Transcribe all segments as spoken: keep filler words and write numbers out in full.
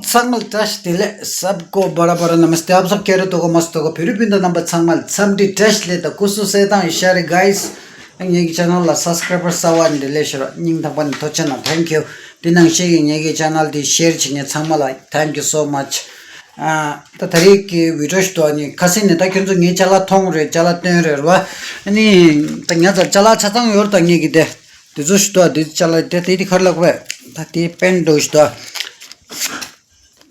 ཚང་མ་ལ་བཀྲ་ཤིས་བདེ་ལེགས། सबको बड़ा बड़ा नमस्ते। आप सब कैसे हो? དུ་གོ་མ་སུ་དུ་གོ། བོད་རིགས་སྤུན་ཟླ་རྣམ་པ་ཚང་མ་ལ་འཚམས་འདྲི་བཀྲ་ཤིས་བདེ་ལེགས་དང་སྐུ་གཟུགས་གསལ་ཐང་ཡིན་ཤག་རེད་guys། ངེད་ཀྱི་ཆེ་ནལ་ལ་སབ་སི་ཀ་རའི་བར་གསར་པ་འདི་ལས་ཤོར་སྙིང་ཐག་པ་ནས་ཐུགས་རྗེ་གནང་། Thank you། འདི་ནང་བཞིན་གྱི་ངེད་ཀྱི་ཆེ་ནལ་འདི་ཤེར་བྱེད་མཁན་ཚང་མ་ལ་thank you so much། ཨ་ད་ད་རེས་ཀྱི་བི་ཌི་ཡོ་ཞིག་འདུག་ཨ་ནི་ཁ་སང་ནས་ད་ཁྱོད་ཚོ་ངའི་ཅ་ལག་མཐོང་རེད། ཅ་ལག་སྟོན་རེད་ར། ཨ་ནི་ད་ང་ཚོ་ཅ་ལག་ཆ་ཚང་ཡོད་རེད། ད་ངེད་ཀྱི་དེ་དེ་ཚོ་ཞིག་འདུག་ཨ་དེ་ཅ་ལག་དེ་དེ་དེ་ག་རེ་ལབ་དགོས་པས། ད་དེ་པེན་འདྲ་ཞིག་འདུག་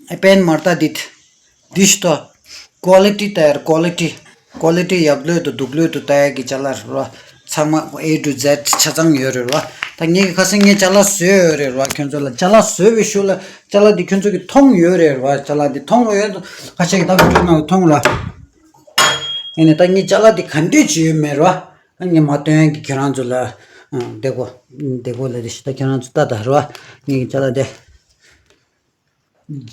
ཨ། པེན་མ་རེད། ད་དེ་དེ་ཞིག་འདུག་ཀོ་ལི་ཊི་ལྟ་ཡ་རེད། ཀོ་ལི་ཊི། ཀོ་ལི་ཊི་ཡག་ལོས་དང་སྡུག་ལོས་དང་ལྟ་ཡ་གི་ཅ་ལག་རེད་ར། ཚང་མ་A to Z ཆ་ཚང་ཡོད་རེད་ར། ད་ངེད་ཀྱི་ཁ་སང་ངས་ཅ་ལག་བཟོས་ཡོད་རེད་ར། ཁྱོད་ཚོ་ལ་ཅ་ལག་བཟོས་པའི་ཤུལ་ལ་ཅ་ལག་འདི་ཁྱོད་ཚོ་གིས་མཐོང་ཡོད་རེད་ར། ཅ་ལག་འདི་མཐོང་རོགས་ཡོད། ཁ་ཤས་ཀྱིས་ད་བི་ཌི་ཡོ་ནང་མཐོང་ར། ཨེ་ནས་ད་ངས་ཅ་ལག་འདི་ག་འདྲས་བྱས་ཡོད་མེད་ར། ངས་མ་སྟོན་ཡ་གི་ཁྱེད་རང་ཚོ་ལ་ཨ་བདེ་པོ་བདེ་པོ་ལ་དེ་ཞིག་ད་ཁྱེད་རང་ཚོ་ལྟ་ད་ར། ངས་ཅ་ལག་འདི།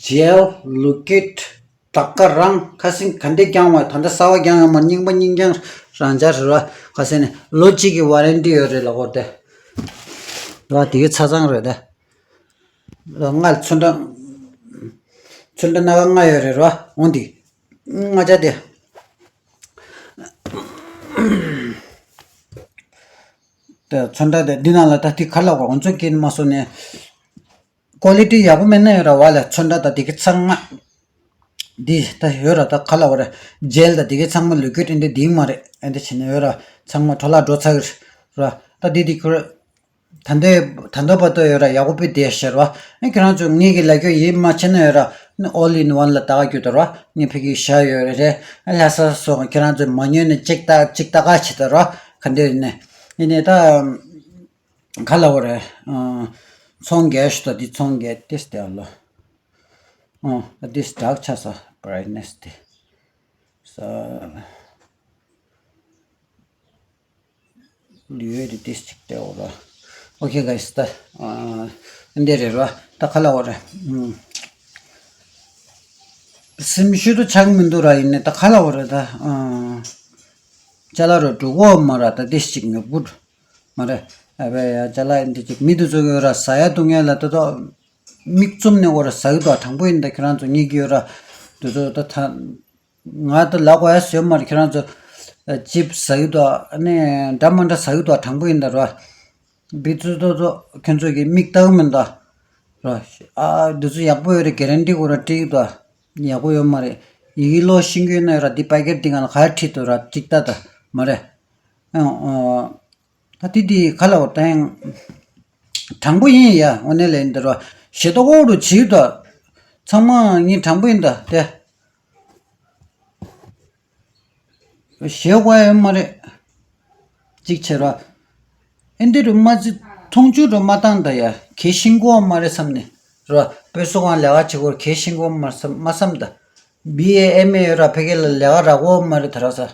ཇེལ། ལུ་ཀིཌ། དག་ག་རང་ཁ་སང་ག་འདྲས་བརྐྱངས་པ་ད་ལྟ་གསར་པ་བརྐྱངས་ཡོད་མ་རྙིང་པ་རྙིང་རྐྱང་རང་འཇགས་རེད་བ། ཁ་སང་ནས་ལོ་གཅིག་གི་ཝ་རན་ཊི་ཡོད་རེད་ལབ་ཀྱི་ཡོད་རེད་དེ། ར་དེ་གི་ཆ་ཚང་རེད་དེ། ལྔ་ཚོན་ཁྲ། ཚོན་ཁྲ་སྣ་ཁ་ལྔ་ཡོད་རེད་ར། འོང་དེ། ལྔ་ཆ་དེ། དེ་ཚོན་ཁྲ་དེ་འདི་ནང་ལ་ད་དེ་ག་ལབ་དགོས། འོ་ཚོན་སྐྱེལ་མ་སོང་ནས། ཀོ་ལི་ཊི་ཡག་པོ་མེད་ན་ཡོད་ར་བ་ལ། ཚོན་ཁྲ་དང་དེ་གི་ཚང་མ་འདི་ད་ཡོད་ར། ད་ག་ལབ་དགོས་རེད། ཇེལ་དང་དེ་གི་ཚང་མ་ལུ་ཀིཌ་འདི་འདིང་མ་རེད། ཨེ་འདི་བྱས་ནས་ཡོད་ར། ཚང་མ་འཕྲོ་བརླག་འགྲོ་ཚར་གི་ར། ད་འདི་འདི་ཁུར་ད་ལྟའི་ད་ལྟ་བར་དུ་ཡོད་ར། ཡག་པོ་དཔེ་བསྡད་ཤག་ར། ཨེ་ཁྱེད་རང་ཚོ་ངེད་ཀྱི་ལབ་རྒྱུ་ཡིད་མ་ཆེས་ན་ཡོད་ར། ཨོལ་ཨིན་ཝན་ལ་ད་ག་རྒྱུ་དོ་ར། ངས་ཕ་གིར་བཞག་ཡོད་རེད། ཨེ་ལྷ་ས་སོགས་ཁྱེད་རང་ཚོ་མ་ཉོས་ནས་ཅིག་ལྟ་ཅིག་ལྟ་ག་བྱེད་དོ་ར། ག་འདྲས་ཡིན་ནས་ཡིན་ནས་ད། ག་ལབ་དགོས་རེད། ཨ། ཚོང་རྒྱག་ཞུ་དང་འདི་ཚོང་རྒྱག་ཏེ་སྟེ་ཨ་ལོ། ཨ་འདི་སི་ཌརྐ་ཆགས་སོང་བྷ་རའིཊ་ནེ་སི་དེ། ས། ལུས་ཡོད་དེ་ཏིས་ཅིག་སྟེ་འོ་ར། ཨོ་ཁེ་གྷའི་སི་ད། ཨ། འདི་རེད་ར། ད་ག་ལབ་དགོས་རེད། ཨ། སེམས་ཤུགས་དུ་ཆག་མི་འདུག་ར། ཡིན་ནས་ད་ག་ལབ་དགོས་རེད་ད། ཨ། ཅ་ལག་རུ་འགྲོ་གོ་མ་ར། ད་ཏིས་ཅིག་ཉོབ་གུ་མ་རེད། ཨ་བས་ཡ་ཅ་ལག་འདི་ཅིག་མི་དེ་ཚོ་གི་ར་ཟ་ཡ་འཐུང་ཡ་ལ་ད་དོ། མིག་བཙུམ་ནས་འོ་ར་ཟ་གི་འདུག་དྲང་པོ་ཡིན་ད། ཁྱེད་རང་ཚོ་གཉིད་ཀྱི་ཡོད་ར། དེ་ཚོ་ད་ད། ང་ད་ལབ་དགོས་ཡ་བཟོས་མ་རེད། ཁྱེད་རང་ཚོ་ཅིབ་ཟ་གི་འདུག་ཨ་ནི་འདྲ་མ་འདྲ་ཟ་གི་འདུག་དྲང་པོ་ཡིན་ད་ར། བི་ཚོ་ཚོ་ཚོ་ཁྱོད་ཚོ་གི་མིག་ལྟ་གི་མིན་ད་ར། ཨ་འདི་ཚོ་ཡག་པོ་ཡོད་རེད། གྷ་རན་ཊི་གོ་ར་སྤྲད་གི་འདུག་ཡག་པོ་ཡོད་མ་རེད། ཡི་གེ་ཀློག་ཤེས་ཀྱི་ཡོད་ན་ཡོད་ར། འདི་པ་ཀེཊ་འདི་ང་ལ་ག་རེ་ཁྲིད་འདུག་ར། ཅིག་ལྟ་ད་མ་རེད། ཨ། ད་དེ་དེ་ག་ལ་བ་ད་ཡང་དྲང་པོ་ཡིན་ཡ། དངོས་གནས་ལ་ཡིན་འདི་ར། ཞེ་ཏོག་འོག་རུ་བྱིས་ད། ཚང་མ་ངས་དྲང་པོ་ཡིན་ད་དེ། ཞེ་དགོས་ཡ་ཡོད་མ་རེད། གཅིག་བྱས་ར། ཨེ་འདི་རུ་མ་བརྩི་མཐོང་ཆུང་རུ་མ་བཏང་ད་ཡ། གལ་ཤེས་ཀྱི་ཡོད་མ་རེད་བསམ་ནས་ར། དཔེ་སོ་གང་ལས་ཀ་བྱེད་དགོས་གལ་ཤེས་ཀྱི་ཡོད་མ་བསམ་མ་བསམ་ད། བི་ཨེ་ཨེམ་ཨེ་ཡོད་ར། ཕ་གི་ལ་ལས་ཀ་རག་གི་ཡོད་མ་རེད་ད་ར་ས།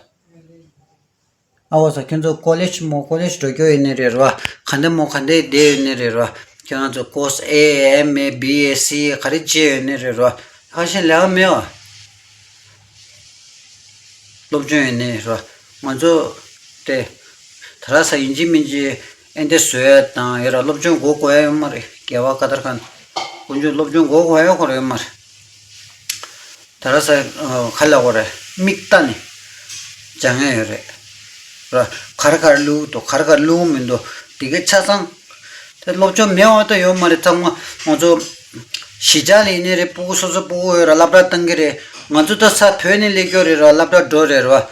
ཨ་འོ་ས། ཁྱོད་ཚོ་ཀོ་ལེཇ་མོ་ཀོ་ལེཇ་འགྲོ་རྒྱུ་ཡོད་ནི་རེད་ར། ག་འདྲ་མོ་ག་འདྲ་བསྡད་ཡོད་ནི་རེད་ར། ཁྱོད་རང་ཚོ་ཀོར་སི་ཨེ་ཨེམ་ཨེ་བི་ཨེ་སི་ག་རེ་བྱས་ཡོད་ནི་རེད་ར། ཁ་ཤས་ལས་ཀ་མེད་བ། སློབ་སྦྱོང་ཡོད་ནི་ར། ང་ཚོ་དེ་ད་ར་ས་ཡིན་གཅིག་མིན་གཅིག་ཨེ་འདྲ་བཟོ་ཡ་དང་ཡོད་ར། སློབ་སྦྱོང་དགོས་དགོས་ཡ་ཡོད་མ་རེད། རྒྱལ་བ་ཀ་དར་ཁཱན་དཀོན་མཆོག་སློབ་སྦྱོང་དགོས་དགོས་ཡ་ཁོ་ར་ཡོད་མ་རེད། ད་ར་ས་ཨ་ག་ལབ་དགོས་རེད། མིག་ལྟ་ནས་སྦྱང་ཡ་ཡོད་རེད། ར་ག་རེ་ག་རེ་བླུགས་འདུག་ག་རེ་ག་རེ་བླུགས་མི་འདུག་དེ་གའི་ཆ་ཚང་། དེ་སློབ་སྦྱོང་མེད་པ་ད་ཡོད་མ་རེད། ཚང་མ་ང་ཚོ་གཞིས་ཆགས་ལ་ཡིན་ནའི་རེད། སྤུ་གུ་སོ་སོ་སྤུ་གུ་ཡོད་ར། སློབ་གྲྭ་བཏང་གི་རེད། ང་ཚོ་ད་ས་བོད་ནས་སླེབས་ཀྱི་ཡོད་རེད་ར། སློབ་གྲྭ་འགྲོ་རེད་ར།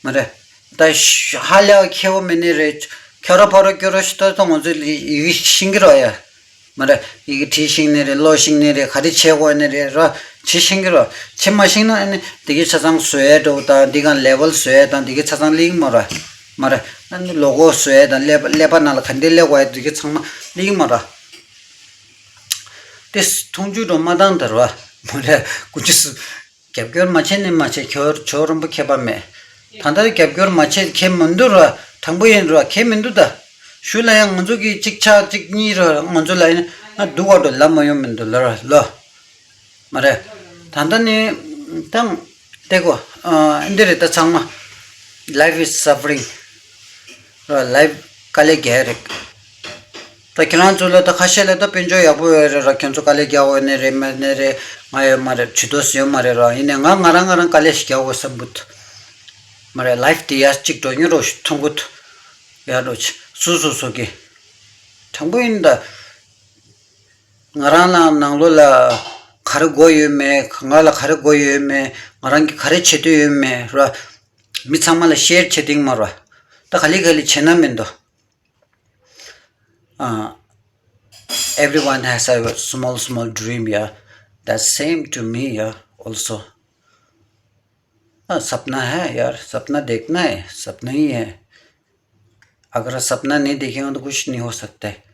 མ་རེད། ད་ཧ་ལས་པ་མཁས་པོ་མེད་ནི་རེད། ཁྱོད་ར་ཕ་རོ་སྐྱོ་རོ་ཞིག་ད་ད་ང་ཚོ་ཡི་གེ་ཤེས་ཀྱི་ར་ཡ། མ་རེད། ཡི་གེ་བྲིས་ཤེས་ནི་རེད། ཀློག་ཤེས་ནི་རེད། ག་རེ་བྱེད་དགོས་ནི་རེད་ར། བྱེད་ཤེས་ཀྱི་ར། བྱེད་མ་ཤེས་ན་ཨ་ནི་འདི་གའི་ཆ་ཚང་བཟོ་ཡས་འགྲོ་དང་འདི་གའི་ལེ་ཝལ་བཟོ་ཡས་དང་འདི་གའི་ཆ་ཚང་ལིང་མ་ར། མ་རེད། ཨ་ནི་ལོ་གོ་བཟོ་ཡས་དང་ཀླད་པ་ཀླད་པ་ནང་ལ་ག་འདྲས་སླེབས་དགོས་ཡས་འདི་གའི་ཚང་མ་ལིང་མ་ར། དེ་མཐོང་ཆུང་འགྲོ་མ་བཏང་དར་བ། མ་རེད། ཀུ་ཅི་སུ། རྒྱབ་སྐྱོར་མ་བྱས་ནས་མ་བྱས། ཁྱོད་ཇོ་རིན་པོ་མཁས་པ་མེད། ད་ལྟ་རྒྱབ་སྐྱོར་མ་བྱས་ཁྱད་མི་འདུག་ར། དྲང་པོ་ཡིན་ར། ཁྱད་མི་འདུག་ད། ཞུ་ལ་ཡང་ང་ཚོ་གི་གཅིག་ཆ་གཅིག་གཉིས་ར། ང་ཚོ་ལ་ཡིན་ན་སྡུག་ག་འགྲོ་ལབ་མ་ཡོང་མི་འདུག་ལ་ར་ལོ། མ་རེད། ད་ལྟ་ནི་ད་བལྟས་གོ། ཨ་འདི་རེད་ད། ཚང་མ་life is suffering ར། ལའིཕ་དཀའ་ལས་རྒྱག་རེད། ད་ཁྱེད་རང་ཚོ་ལ་ད་ཁ་ཤས་ལ་ད་དཔལ་འབྱོར་ཡག་པོ་ཡོད་རེད་ར། ཁྱེད་ཚོ་དཀའ་ལས་རྒྱག་འོས་ནི་རེད་མེད་ནི་རེད། ང་ཡོད་མ་རེད། ཇུས་གཏོགས་ཡོད་མ་རེད་ར། ཡིན་ནའི་ང་ང་རང་ང་རང་དཀའ་ལས་ཞིག་རྒྱག་འོས་བསམ་གྱི་འདུག་མ་རེད། ལའིཕ་དེ་ཡར་གཅིག་འགྲོ་ཉེ་རོགས་ཤིག་མཐོང་གི་འདུག་ཡ་རོགས་ཆེ་སོ་སོ་སོ་གི་དྲང་པོ་ཡིན་ད། ང་རང་ལ་ནང་ལོགས་ལ་ག་རེ་དགོས་ཡོད་མེད། ང་ལ་ག་རེ་དགོས་ཡོད་མེད། ང་རང་གི་ག་རེ་བྱེད་འདོད་ཡོད་མེད་ར། མི་ཚང་མ་ལ་ཤེར་བྱེད་དེང་མ་ར། ད་ག་ལེ་ག་ལེ་བྱེད་ན་མི་འདུག Uh, everyone has a small, small dream, yeah. That same to me, yeah, also. Uh, सपना है यार, सपना देखना है, सपना ही है। अगर सपना नहीं देखेंगे तो कुछ नहीं हो सकता है।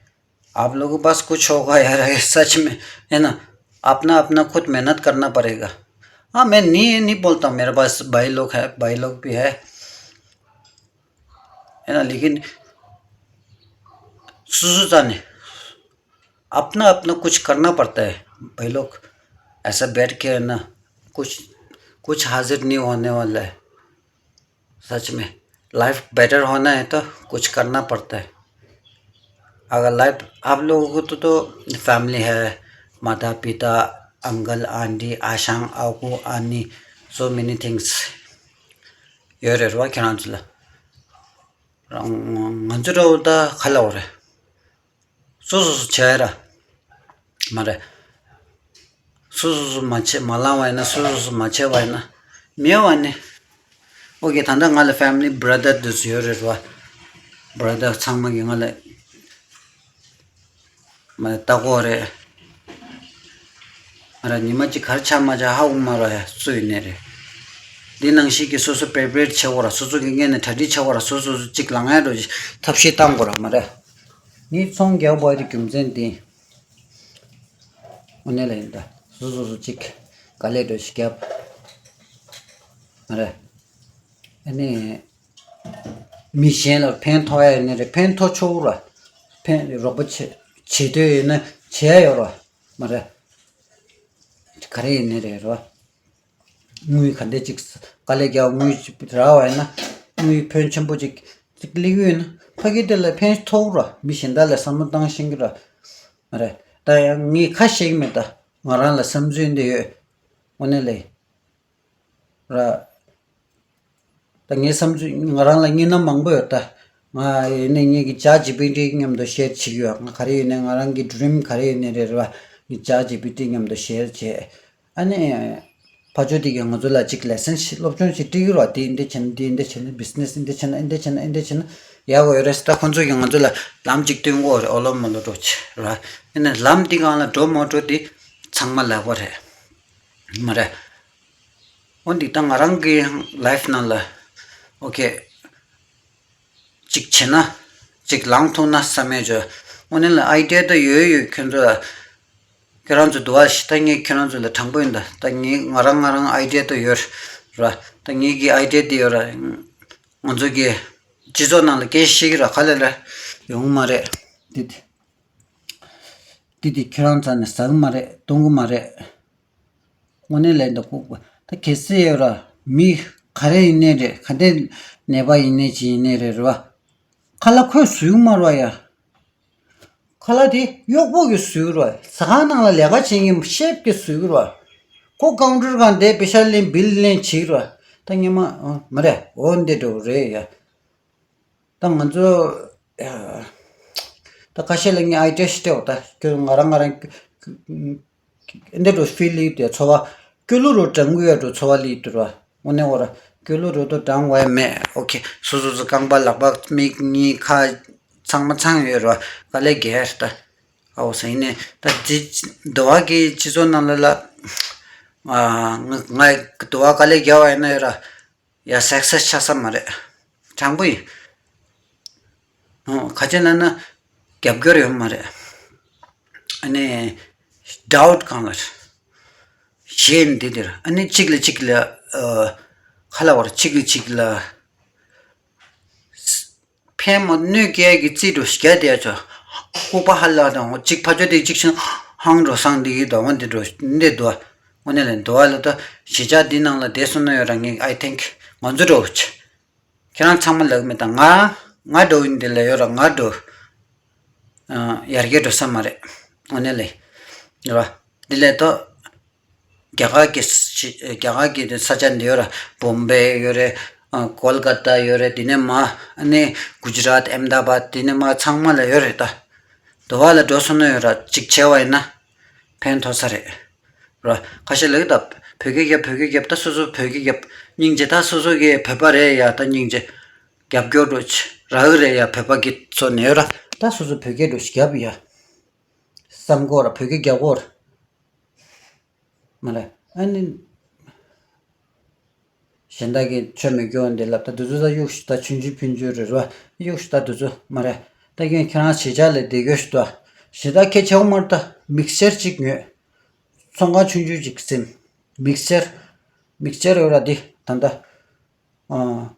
आप लोगों के पास कुछ होगा यार, ये सच में, है ना? अपना, अपना खुद मेहनत करना पड़ेगा। हाँ, मैं नहीं, नहीं बोलता हूँ, मेरे पास भाई लोग है, भाई लोग भी है। है ना? लेकिन सुसु जाने, अपना अपना कुछ करना पड़ता है भाई लोग। ऐसा बैठ के, है ना, कुछ कुछ हासिल नहीं होने वाला है। सच में, लाइफ बेटर होना है तो कुछ करना पड़ता है। अगर लाइफ, आप लोगों को तो, तो फैमिली है, माता पिता, अंकल आंटी, आशांग, आकू, आनी, so many things. ཡོད་རེད་ར་བ། ཁྱེད་རང་ཚོ་ལ། རང་ང་ཚོ་འདྲ་བོ་ད་ག་ལ་འོ་རེད། སོ་སོ་སོ་བྱས་ར། མ་རེད། སོ་སོ་སོ་མ་བྱས་མ་བླངས་པ་ཡིན་ན། སོ་སོ་སོ་མ་བྱས་པ་ཡིན་ན། མེད་པ་ནི། ཨོ་ཀེ། ད་ལྟ་ང་ལ་ཕེ་མི་ལི་བྷ་ར་དར་དེ་ཚོ་ཡོད་རེད་ར་བ། བྷ་ར་དར་ཚང་མ་གིས་ང་ལ། མ་ལྟ་གོ་རེད། ང་རང་ཉི་མ་གཅིག་གར་ཆ་མ་ཆ་ཧ་གོ་མ་ར་ཡ་སུ་ཡིན་ནའི་རེད། འདི་ནང་བཞིན་གྱི་སོ་སོ་པེ་རེ་པེ་རེ་ཊི་བྱེད་དགོས་ར། སོ་སོ་གི་ངོས་ནས་གྲ་སྒྲིག་བྱེད་དགོས་ར། སོ་སོ་སོ་གཅིག་ལངས་ཡ་འགྲོ་ཐབས་ཤེས་བཏང་དགོས་ར། མ་རེད། ངའི་ཚོང་རྒྱག་པ་ཡི་རྒྱུ་མཚན་འདི། དངོས་གནས་ལ་ཡིན་ད། སོ་སོ་སོ་གཅིག་དཀའ་ལས་འགྲོ་ཞིག་རྒྱབ། མ་རེད། ཨ་ནི། མི་གཞན་ལ་ཕན་ཐོགས་ཡ་ཡིན་ནའི་རེད། ཕན་ཐོགས་ཆོག་ར། ཕན་རོགས་པ་བྱེད་བྱེད་འདོད་ཡོད་ན་བྱེད་ཡ་ཡོད་ར། མ་རེད། ག་རེ་ཡིན་ནའི་རེད་ར། དངུལ་ག་འདྲ་ཅིག་དཀའ་ལས་རྒྱག་དངུལ་ཅིག་རག་པ་ཡིན་ན། དངུལ་ཕོན་ཆེན་པོ་ཅིག་ཅིག་སླེབས་ཡོད་ན་ཕ་གི་དེ་ལ་ཕན་ཐོགས་ར། མི་གཞན་དག་ལ་བསམ་བློ་བཏང་ཤེས་ཀྱི་ར། མ་རེད། ད་ཡང་ངས་ཁ་བཤད་ཀྱི་མེད་ད། ང་རང་ལ་བསམ་ཚུལ་འདི་ཡོད། དངོས་གནས་ལས། ར། ད་ངའི་བསམ་ཚུལ། ང་རང་ལ་སྙིང་ན་མང་པོ་ཡོད་ད། ང་ཡིན་ནའི་ངེད་ཀྱི་ཇ་ཇི་པི་ཊི་མཉམ་དུ་ཤེར་བྱེད་ཀྱི་ཡོད། ང་ག་རེ་ཡིན་ནའི་ང་རང་གི་ཌི་རིམ་ག་རེ་ཡིན་ནའི་རེད་ར། ངས་ཇ་ཇི་པི་ཊི་མཉམ་དུ་ཤེར་བྱས། ཨ་ནི། ཕ་ཇོ་དེ་གིས་ང་ཚོ་ལ་ཅིག་ལེ་སན་ཞིག་སློབ་སྦྱོང་ཞིག་སྤྲད་ཀྱི་ར། དེ་འདི་བྱས་ན་འདི་འདི་བྱས་ན། བི་ཛི་ནེ་སི་འདི་འདི་བྱས་ན། འདི་འདི་བྱས་ན། འདི་འདི་བྱས་ན་ཡག་པོ་ཡོད་རེད་ཟེར། ད་ཁོང་ཚོ་གིས་ང་ཚོ་ལ་ལམ་ཅིག་སྟོན་གྱི་ཡོད་རེད། ཨོ་ལོ་མོ་ལོ་འགྲོ་བྱེད་ར། ཡིན་ནའི་ལམ་འདི་སྒང་ལ་འགྲོ་མ་འགྲོ་དེ་ཚང་མ་ལག་པ་རེད། མ་རེད། འོ་འདི་ད་ང་རང་གི་ལའིཕ་ནང་ལ། ཨོ་ཀེ། གཅིག་བྱས་ན། གཅིག་ལངས་ཐུབ་ན་བསམ་ཡས་བྱོས། དངོས་གནས་ལ་ཨའི་ཌི་ཡ་ད་ཡོད་ཡོད། ཁྱོད་ཚོ་ལ། ཁྱོད་རང་ཚོ་འདུག་བ་ཞིག་ད་ངས་ཁྱོད་རང་ཚོ་ལ་དྲང་པོ་ཡིན་ད། ད་ངས་ང་རང་ང་རང་ཨའི་ཌི་ཡ་ད་ཡོད་ར། ད་ངེད་ཀྱི་ཨའི་ཌི་ཡ་འདི་ཡོད་ར། ང་ཚོ་གི་སྤྱི་ཚོགས་ནང་ལ་སྐད་ཆ་བཤད་ཀྱི་ར། ག་ལེར་ལ་ཡོང་མ་རེད། འདི་འདི། འདི་འདི་ཁྱོད་རང་རྩ་ནས་ཟ་གི་མ་རེད། འཐུང་གི་མ་རེད། དངོས་གནས་ལས་འདི་ལྐུགས་པ། ད་གལ་སྲིད་ཡོད་ར། མི་ག་རེ་ཡིན་ནའི་རེད། ག་འདྲའི་ནད་པ་ཡིན་ནའི་ཅི་ཡིན་ནའི་རེད་ར། ཁ་ལག་ཁོས་བཟོས་མ་རེད་ཡ། ཁ་ལག་དེ་གཡོག་པོ་གིས་བཟོས་ར། ཟ་ཁང་ནང་ལ་ལས་ཀ་བྱེད་མཁན་ཤེཕ་གིས་བཟོས་ར། ཁོ་ཀའུན་ཊར་སྒང་བསྡད། པེ་ཤ་ལེན། བིལ་ལེན་བྱེད་ར། ད་སྔོན་མ་ཨ་མ་རེད། འོ་འདི་འདྲ་རེད་ཡ། ད་ང་ཚོ་ཡ། ད་ཁ་ཤས་ལ་ངས་ཨའི་ཌི་ཡ་ཞིག་སྤྲད་འོ་ད། ཁྱོད་ང་རང་ང་རང་འདི་འགྲོ་ཕིལ་ལི་དེ་ཚོར་བ། སྐྱོ་གླུ་རུ་དྲན་གི་ཡོད་འགྲོ་ཚོར་བ་ལི་དུ་ར། དངོས་གནས་འོ་ར། སྐྱོ་གླུ་རུ་དུ་དྲན་བས་མེད། ཨོ་ཁེ། སོ་སོ་སོ་རྐང་པ་ལག་པ་མིག་གཉིས་ཁ་ཚང་མ་ཚང་ཡོད་ར། དཀའ་ལས་རྒྱག་ད། ཨའོ་ས་ཡིན་ནས་ད་འདི་འདི་བ་གི་སྤྱི་ཚོགས་ནང་ལ་ལ། ང་ང་འདི་བ་དཀའ་ལས་རྒྱག་པ་ཡིན་ན་ཡོད་ར། ཡ་སེག་སེ་སི་ཆགས་ས་མ་རེད། དྲང་པོ་ཡིན། ཨོ་ག་ཅི་ལབ་ན། རྒྱབ་སྐྱོར་ཡོད་མ་རེད། ཨ་ནི། ཌའུ་ཊི་གང་ལ། ཞེན་འདི་འདིར་ཨ་ནི་གཅིག་ལ་གཅིག་ལ། ཨ། ཁ་ལ་བར་གཅིག་ལ་གཅིག་ལ། ཕན་མ་གནོད་སྐྱེལ་གྱི་རྩིས་འགྲོ་བརྒྱ་དེ་ཡ་ཆོ། ལྐུགས་པ་ཧ་ལ་དང་གཅིག་ཕ་ཆོ་དེ་གཅིག་ཕྱིན་ཧང་འགྲོ་སང་འདི་གི་དོ་མ་འདི་འགྲོ་འདི་འདུག་དངོས་གནས་ལ་འདུག་བ་ལ་ད་གཞིས་ཆགས་འདི་ནང་ལ་བསྡད་སོང་ན་ཡོད་ར། ངས་I think ང་ཚོ་འགྲོ་ཆེ། ཁྱེད་རང་ཚང་མ་ལབ་མེད་ད། ང་ང་འགྲོ་ཡིན་འདི་ལ་ཡོད་ར། ང་འགྲོ། ཡར་རྒྱས་འགྲོ་ས་མ་རེད། ཨོ་ནེ་ལེ། ར། འདི་ལས་ཏོ། རྒྱ་གར་གྱི་ས་ཆ་རྒྱ་གར་གྱི་ས་ཆ་འདི་ཡོད་ར། བོམ་བེ་ཡོད་རེད། ཨ་ཀོལ་ཀ་ཏ་ཡོད་རེད། དེ་ནས་མ་ཨ་ནི་གུ་ཇི་རཱཏ་ཨེམ་དཱ་བཱད་དེ་ནས་མ་ཚང་མ་ལ་ཡོད་རེད་ད། དོ་བ་ལ་འགྲོ་སོང་ན་ཡོད་ར། གཅིག་བྱས་པ་ཡིན་ན་ཕན་ཐོགས་ས་རེད། ར། ཁ་ཤས་ལ་ད་བོད་སྐད་རྒྱབ་བོད་སྐད་རྒྱབ་ད་སོ་སོ་བོད་སྐད་རྒྱབ་སྙིང་རྗེ་ད་སོ་སོ་གི་བོད་པ་རེད་ཡ་ད་སྙིང་རྗེ། རྒྱབ་སྐྱོར་འགྲོ་ཆ་རག་རེད་ཡ་བོད་པ་གི་ཚོ་ནས་ར། ད་སོ་སོ་བོད་སྐད་འགྲོ་ཆ་རྒྱབ་ཡ། བསམ་གོ་ར་བོད་སྐད་རྒྱབ་གོ་ར། མ་རེད་ཨ་ནི། གཞན་དག་གི་ཆོས་མི་སྐྱོ་འདི་ལབ་ད་དུ་ཚོ་ད་གཡུག་ཤི་ད་ཆུང་ཆུང་ཕུན་ཆུང་རེད་ར། གཡུག་ཤི་ད་དུ་ཚོ་མ་རེད། ད་གིན་ཁྱེད་རང་བྱེད་ཆག་ལས་བསྡད་དགོས་ཤི་ད། གཞན་དག་ཁྱེད་ཆེ་བོ་མར་ད་མིག་སེར་གཅིག་ཉོས། ཚོང་ཁང་ཆུང་ཆུང་གཅིག་ཟིན། མིག་སེར། མིག་སེར་ཡོད་ར་འདི་ད་ད།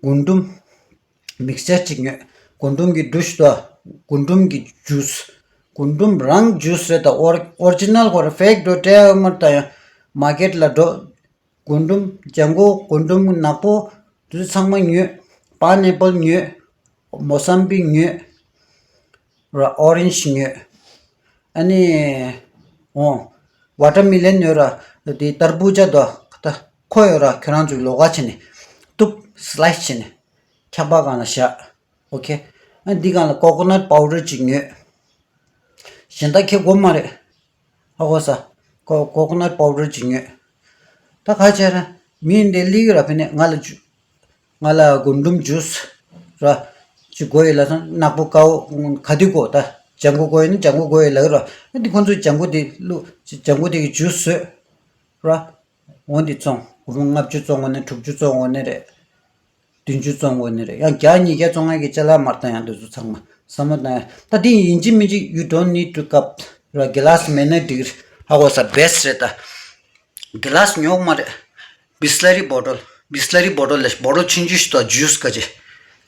རྒུན་འབྲུམ། མིག་སེར་གཅིག་ཉོས། རྒུན་འབྲུམ་གྱི་འབྲུ་ཞིག་དང་། རྒུན་འབྲུམ་གྱི་ཇུས། རྒུན་འབྲུམ་རང་ཇུས་རེད་ད། ཨོ་ཨོ་རི་ཇི་ནལ་ཁོ་ར་ཕེག་འགྲོ་སྤྲད་མར་ད་ཡང་མར་ཀེཊ་ལ་འགྲོ། རྒུན་འབྲུམ་ལྗང་གུ་རྒུན་འབྲུམ་ནག་པོ་དེ་ཚོ་ཚང་མ་ཉོས། པཱན་ཨེ་པལ་ཉོས། མོ་སམ་བི་ཉོས། ར་ཨོ་རེན་ཇི་ཉོས། ཨ་ནི། འོ། ཝ་ཊར་མི་ལན་ཡོད་ར། དེ་ཏར་བུ་ཇ་དོ། ད་ཁོ་ཡོད་ར་ཁྱོད་རང་ཚོས་ལོགས་ཀ་བྱས་ནས་གཏུབ་སི་ལའི་སི་བྱས་ནས་འཁྱག་པ་སྒང་ལ་བཞག་ཨོ་ཁེ། ཨ་འདི་སྒང་ལ་ཀོ་ཀོ་ནཊ་པའུ་ཌར་ཅིག་ཉོས། གཞན་དག་ཁྱེད་དགོས་མ་རེད། ཧ་གོ་ས། ཀོ་ཀོ་ཀོ་ནཊ་པའུ་ཌར་ཅིག་ཉོས། ད་ག་བྱས་ར། མི་འདི་ལིག་ར་ཕེ་ནས་ང་ལ་ཇུ། ང་ལ་རྒུན་འབྲུམ་ཇུས་ར། ཅིག་དགོས་ཡོད་ལབ་སོང་། ནག་པོ་དཀར་པོ་ག་དུས་དགོས། ད་ལྗང་གུ་དགོས་ཡོད་ན་ལྗང་གུ་དགོས་ཡོད་ལབ་ར། ཨ་འདི་ཁོང་ཚོས་ལྗང་གུ་དེ་བླུགས། ལྗང་གུ་དེ་གི་ཇུས་བཟོས་ར། འོ་འདི་བཙོང་། རྒུན་འབྲུམ་ལྔ་བཅུ་བཙོང་དགོས་ནས་དྲུག་ཅུ་བཙོང་དགོས་ནས་རེད། བདུན་ཅུ་བཙོང་དགོས་ནི་རེད། ཡང་བརྒྱ་ཉིས་བརྒྱ་བཙོང་ཡག་གི་ཅ་ལག་མར་བཏང་ཡག་འདི་ཚོ་ཚང་མ་བསམ་བློ་བཏང་ཡག་ད་འདི་ཡིན་གཅིག་མིན་གཅིག you don't need to cup ར། གི་ལཱ་སི་མེད་ན་འགྲིག་རེད། ཧ་གོ་ས། བེ་སི་ཊི་རེད་ད། གི་ལཱ་སི་ཉོ་གི་མ་རེད། བི་སི་ལ་རི་བོ་ཊལ། བི་སི་ལ་རི་བོ་ཊལ་ལས་བོ་ཊལ་ཆུང་ཆུང་ཞིག་ཏོ་ཇུས་ག་ཅི།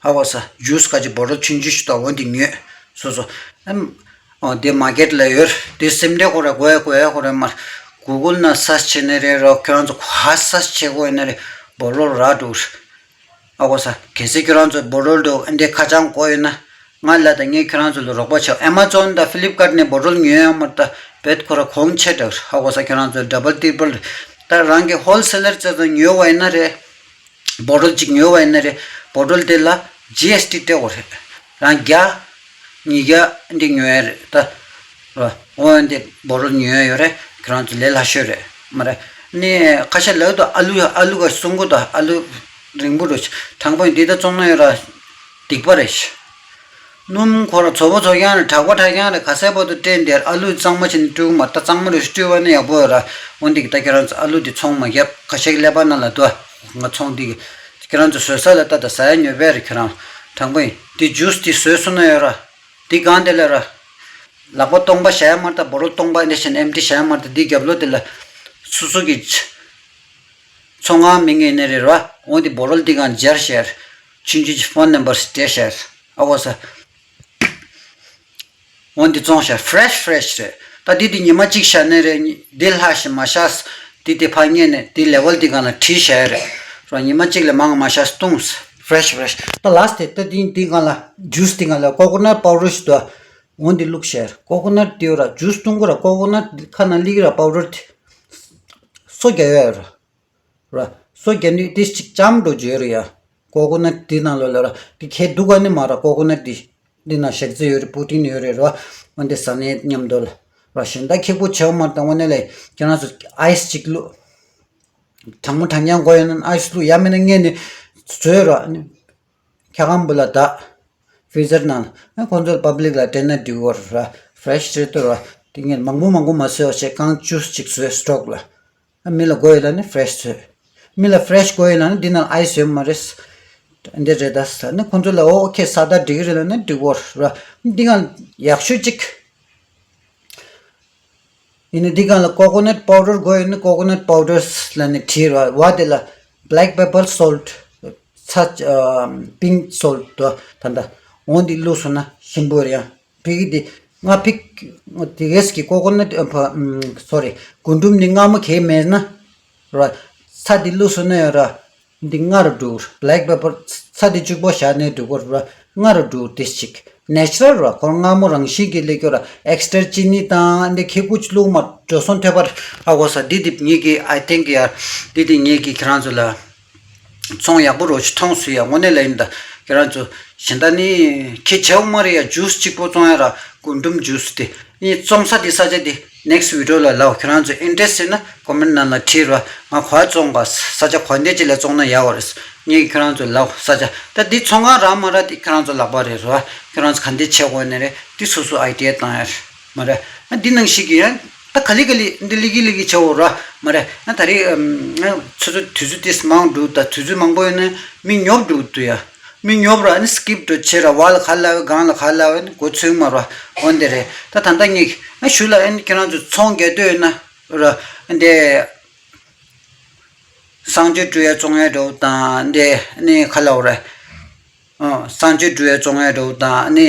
ཧ་གོ་ས། ཇུས་ག་ཅི་བོ་ཊལ་ཆུང་ཆུང་ཞིག་ཏོ་འོ་འདི་ཉོས། སོ་སོ། ཨམ། འོ་དེ་མར་ཀེཊ་ལ་ཡོད། དེ་སེམས་ཁྲལ་ཁོ་ར་དགོས་ཡ་དགོས་ཡ་ཁོ་ར་མར་གུ་གུལ་ན་སར་ཆི་བྱས་ནས་རེད་རོགས། ཁྱོད་རང་ཚོ་ག་སར་ཆི་བྱེད་དགོས་ཡོད་ན་རེད། བོ་ཊལ་རག་འགྲོ། ཨ་གོ་ས། གལ་སྲིད་ཁྱོད་རང་ཚོ་བོ་ཊལ་འདུག་ཨ་འདྲའི་ཁ་བྱང་དགོས་ཡོད་ན། ང་ལ་དང་ངས་ཁྱོད་རང་ཚོ་ལ་རོགས་པ་བྱེད། ཨེ་མ་ཛོན་དང་ཕི་ལིབ་ཀར་ནས་བོ་ཊལ་ཉོས་ཡོད་མ་རེད་ད། བེད་ཁོ་ར་གོང་ཆེ་འདྲ། ཧ་གོ་ས། ཁྱོད་རང་ཚོ་ཌ་བལ་ཏྲི་པལ་རེད། ད་རང་གི་ཧོལ་སེ་ལར་ཚོ་དང་ཉོས་པ་ཡིན་ན་རེད། བོ་ཊལ་གཅིག་ཉོས་པ་ཡིན་ན་རེད། བོ་ཊལ་དེ་ལ་ཇི་ཨེས་ཊི་སྤྲད་དགོས་རེད། རང་བརྒྱ། ཉིས་བརྒྱ་འདི་ཉོ་ཡ་རེད་ད། ར། འོ་འདི་བོ་ཊལ་ཉོ་ཡ་ཡོད་རེད། ཁྱེད་རང་ཚོ་ལས་སླ་ཤོས་རེད། མ་རེད། ནི་ཁ་ཤས་ལབ་དུས་ཨ་ལུ་ཨ་ལུ་ག་སྲུང་གི་འདུག་ཨ་ལུ་རིང་པོ་རུ་དྲང་པོ་ཡིན། འདི་ད་བཙོང་ན་ཡོད་ར། སྡིག་པ་རེད། སྣུམ་ཁོ་ར་བཙོག་པོ་བཙོག་རྐྱང་རེད། དྲག་པོ་དྲག་རྐྱང་རེད། ག་ས་བར་དུ་སྤྲད་འདིར་ཨ་ལུ་གཙང་མ་བྱས་ནས་སྤྲུལ་མ། ད་གཙང་མ་རུ་སྤྲུལ་བ་ནི་ཡག་པོ་ཡོད་ར། འོ་འདི་གི་ད་ཁྱེད་རང་ཚོ་ཨ་ལུ་འདི་ཚོང་མ་རྒྱབ། ཁ་ཤས་ཀླད་པ་ནང་ལ་འདུག་ང་ཚོང་འདི་གི་ཁྱེད་རང་ཚོ་བཟོ་ས་ལ་ད་ད་ཟ་ཡ་ཉོས་པས་རེད། ཁྱེད་རང་དྲང་པོ་ཡིན། འདི་ཇུས་འདི་བཟོས་སོང་ན་ཡོད་ར། འདི་གང་དེ་ལ་ར། ལག་པ་སྟོང་པ་བཞག་ཡ་མ་རེད་ད། བོ་ཊལ་སྟོང་པ་འདི་བཞིན་ཨེམ་ཊི་བཞག་ཡ་མ་རེད་ད། འདི་རྒྱབ་ལོགས་དེ་ལ་སོ་སོ་གི་ཚོང་ཁང་མིང་ཡིན་ནི་རེད་ར། འོ་འདི་བོ་ཊལ་འདི་གང་སྦྱར་བཞག་ཆུང་ཆུང་གི་ཕོན་ནམ་བར་སྤྲད་བཞག་ཨ་གོ་ས། འོ་འདི་བཙོང་བཞག་ཧྥི་རེ་ཤི་ཧྥི་རེ་ཤི་རེད། ད་འདི་འདི་ཉི་མ་གཅིག་བཞག་ནི་རེད། འདི་ལྷག་ཞིག་མ་བཞག་འདི་དེ་ཕར་ཉལ་ནས་འདི་ལེ་ཝལ་འདི་གང་ལ་བྲིས་བཞག་ཡ་རེད་ར། ཉི་མ་གཅིག་ལས་མང་མ་བཞག་བཏུང་ཧྥི་རེ་ཤི་ཧྥི་རེ་ཤི། ད་ལཱ་སི་ཊི་དེ་ད་འདི་འདི་གང་ལ་ཇུས་འདི་གང་ལ་ཀོ་ཀོ་ནཊ་པའུ་ཌར་ཞིག་འདུག་འོ་འདི་བླུགས་བཞག་ཡ་རེད། ཀོ་ཀོ་ནཊ་འདི་ཡོད་ར། ཇུས་བཏུང་གི་ར། ཀོ་ཀོ་ནཊ་ཁ་ནང་སླེབས་ཀྱི་ར། པའུ་ཌར་དེ་སོ་རྒྱག་ཡ་ཡོད་ར། ར། སོ་རྒྱག་ནི་ཏིས་ཅིག་ལྕམ་འགྲོ་རྒྱུ་ཡོད་རེད་ཡ། ཀོ་ཀོ་ནཊ་འདི་ནང་ལོགས་ལ་ར། འདི་ཁྱེད་སྡུག་ག་ནི་མ་ར། ཀོ་ཀོ་ནཊ་འདི། འདི་ནང་ཞག་རྩི་ཡོད་རེད། པུ་ཏིན་ཡོད་རེད་ར། འོན་ཏེ་ཟ་ནས་མཉམ་དུ་ལ། ར་ཞིང་ད་ཁེག་པོ་ཆེ་བ་མ་དང་འོ་ནས་ལས་ཁྱེད་རང་ཚོ་ཨའི་སི་ཅིག་བླུགས། གྲང་མོ་གྲང་རྐྱང་དགོས་ཡོད་ན་ཨའི་སི་བླུགས། ཡ་མེད་ན་ངས་ནི་བཟོས་ར། ནི་འཁྱག་སྒམ་བུ་ལ་ད། ཕི་རི་ཛར་ནང་ལ། ཁོང་ཚོར་པབ་ལིག་ལ་སྤྲད་ན་འགྲིག་གོ་ར། ཧྥི་རེ་ཤི་རེད་དོ་ར། དེ་ངས་མང་པོ་མང་པོ་མ་བཟོས་བ་བྱས། རྐང་བཅུ་ཅིག་བཟོས་སི་ཊོག་ལ། མི་ལ་དགོས་ཡོད་ལ་ནི་ཧྥི་རེ་ཤི་བཟོས། མི་ལ་ཧྥི་རེ་ཤི་དགོས་ཡོད་ལ་ནི་འདི་ནང་ཨའི་སི་ཡོད་མ་རེད། འདི་རེད་ད་ཟེར་ནི་ཁོང་ཚོ་ལ་ཨོ་ཁེ་ས་ད་འགྲིག་རེད་ལ་ནི་འགྲིག་གོ་ར། འདི་གང་ཡག་ཤོས་གཅིག་ཡིན་ནི་འདི་གང་ལ་ཀོ་ཀོ་ནཊ་པའུ་ཌར་དགོས་ཡོད་ནི་ཀོ་ཀོ་ནཊ་པའུ་ཌར་ལ་ནི་བྲིས་ར། བ་དེ་ལ་black pepper salt ཚྭ་pink salt དོ་ད་ད་འོ་འདི་བླུགས་སོང་ན་ཞིམ་པོ་རེད་ཡ། ཕི་གི་འདི་ང་ཕིག་དེ་གས་ཀྱི་ཀོ་ཀོ་ནཊ་ཨ་ཕ་ཨམ་སོ་རི་རྒུན་འབྲུམ་ནི་མངར་མོ་གས་མེད་ན་ར། ཚྭ་འདི་བླུགས་སོང་ན་ཡང་ར། འདི་མངར་རུ་འགྲོ་གི་རེད། black pepper ཚྭ་འདི་གཅིག་པོ་བཞག་ནས་འགྲོ་གི་རེད་ར། མངར་རུ་འགྲོ་གི་རེད་ཏིས་ཅིག་ནེ་ཅུ་རལ་ར། ཁོ་རང་མངར་མོ་རང་བཞིན་གྱི་སླེབས་ཀྱི་ཡོད་ར། ཨེག་སི་ཊྲ་ཅི་ནི་དང་འདི་ཁེ་ཀུ་ཅི་བླུགས་མ་འགྲོ་སོང་ཐོབ་པར་ཧ་གོ་ས། འདི་འདི་ངེད་ཀྱི་I think ཡ། འདི་འདི་ངེད་ཀྱི་ཁྱེད་རང་ཚོ་ལ་ཚོང་ཡག་པོ་རོ་ཅིག་མཐོང་སོང་ཡ། དངོས་གནས་ལ་ཡིན་ད། ཁྱེད་རང་ཚོ་གཞན་དག་ནི་ཁྱེད་བྱེད་འོ་མ་རེད་ཡ། ཇུས་གཅིག་པོ་བཙོང་ཡ་ར། རྒུན་འབྲུམ་ཇུས་དེ་ནི་བཙོང་ས་དེ་ས་ཆ་དེ་ནེག་སི་ཝི་ཌི་ཡོ་ལ་ལབ། ཁྱེད་རང་ཚོ་ཨིན་ཊ་རེ་སི་ཊི་ཡིན་ན་ཀོ་མེན་ཊི་ནང་ལ་བྲིས་ར། ང་ག་བ་བཙོང་ག། ས་ཆ་ག་འདྲ་ཅིག་ལ་བཙོང་ན་ཡག་པོ་རེད། ངས་ཁྱེད་རང་ཚོ་ལབ། ས་ཆ་ད་འདི་ཚོང་ཁང་རག་མ་རག་དེ་ཁྱེད་རང་ཚོ་ལག་པ་རེད་ར། ཁྱེད་རང་ཚོ་ག་འདྲ་བྱེད་དགོས་ནི་རེད། འདི་སོ་སོ་ཨའི་ཌི་ཡ་བཏང་ཡ་རེད། མ་རེད། ཨ་འདི་ནང་བཞིན་གྱི་ཡང་ད་ག་ལེ་ག་ལེ་འདི་ལི་གི་ལི་གི་བྱེད་འོ་ར། མ་རེད། ཨ་ད་རེས་ཨམ་ཨ་ཚོ་ཚོ་དུས་ཚོད་དེ་མང་འགྲོ། ད་དུས་ཚོད་མང་པོ་ཡོད་ན་མི་ཉོབ་འགྲོ་འདུག་ཡ། མི་ཉོབ་ར། ཨ་ནི་སི་ཀིབ་འགྲོ་བྱེད་ར། བ་ལ་ག་ལ་བའི་སྒང་ལ་ག་ལ་བའི་ནི་གོ་ཚོད་མ་ར། འོན་ཏེ་རེད། ད་ད་ལྟ་ངས་ཨ་ཞུ་ལ། ཨ་ནི་ཁྱེད་རང་ཚོ་ཚོང་རྒྱག་འདོད་ཡོད་ན་ར། ཨ་འདི་གསང་སྤྱོད་འགྲོ་ཡ་བཙོང་ཡ་འགྲོ་དང་འདི་ནི་ག་ལ་བ་ར། ཨ་གསང་སྤྱོད་འགྲོ་ཡ་བཙོང་ཡ་འགྲོ་དང་ནི།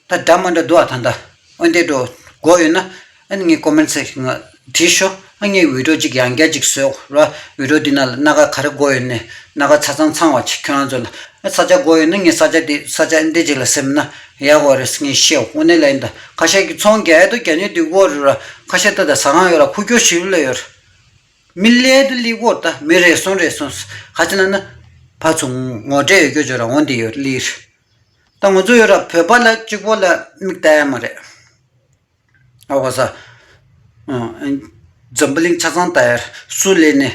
ད་འདྲ་མ་འདྲ་འདུག་ཨ། ད་ད་འོན་ཏེ་འགྲོ་དགོས་ཡོད་ན་ཨ་ནི་ངའི་ཀོ་མེན་ཊི་སེག་ཤན་ང་བྲིས་ཤོག་ཨ་ངའི་ཝི་ཌི་ཡོ་གཅིག་ཡང་བསྐྱར་གཅིག་བཟོས་ར། ཝི་ཌི་ཡོ་འདི་ནང་ལ་སྣ་ཁ་ག་རེ་དགོས་ཡོད་ནས་སྣ་ཁ་ཆ་ཚང་ཚང་བ་ཅིག་ཁྱོད་རང་ཚོ་ལ། ཨ་ས་ཆ་དགོས་ཡོད་ན་ངས་ས་ཆ་དེ་ས་ཆ་འདི་ཅིག་ལ་སེམས་ན་ཡག་པོ་རེད་ངས་ཤེས། དངོས་གནས་ལ་ཡིན་ད། ཁ་ཤས་ཀྱི་ཚོང་རྒྱག་ཡ་དོ་རྒྱག་ནས་འདུག་གོ་ར། ཁ་ཤས་ད་ད་ཟ་ཁང་ཡོད་ར། ཁུ་ཁྱོ་ཞིག་ལ་ཡོད་ར། མི་ལས་དུ་ལི་གོ་ད་མི་རེ་ཟུང་རེ་ཟུང་། ག་ཅི་ན་ན་ཕ་ཚོ་ངོ་འདྲེ་ཡོད་རྒྱུ་ཅོ་ར་འོན་ཏེ་ཡོད་ལི་ར། ད་ང་ཚོ་ཡོད་ར་བོད་པ་ལ་གཅིག་པོ་ལ་མིག་ལྟ་ཡ་མ་རེད། ཨ་བ་ས། འཛམ་བུ་གླིང་ཆ་ཚང་ལྟ་ཡ་ར། སུ་ལས་ནས་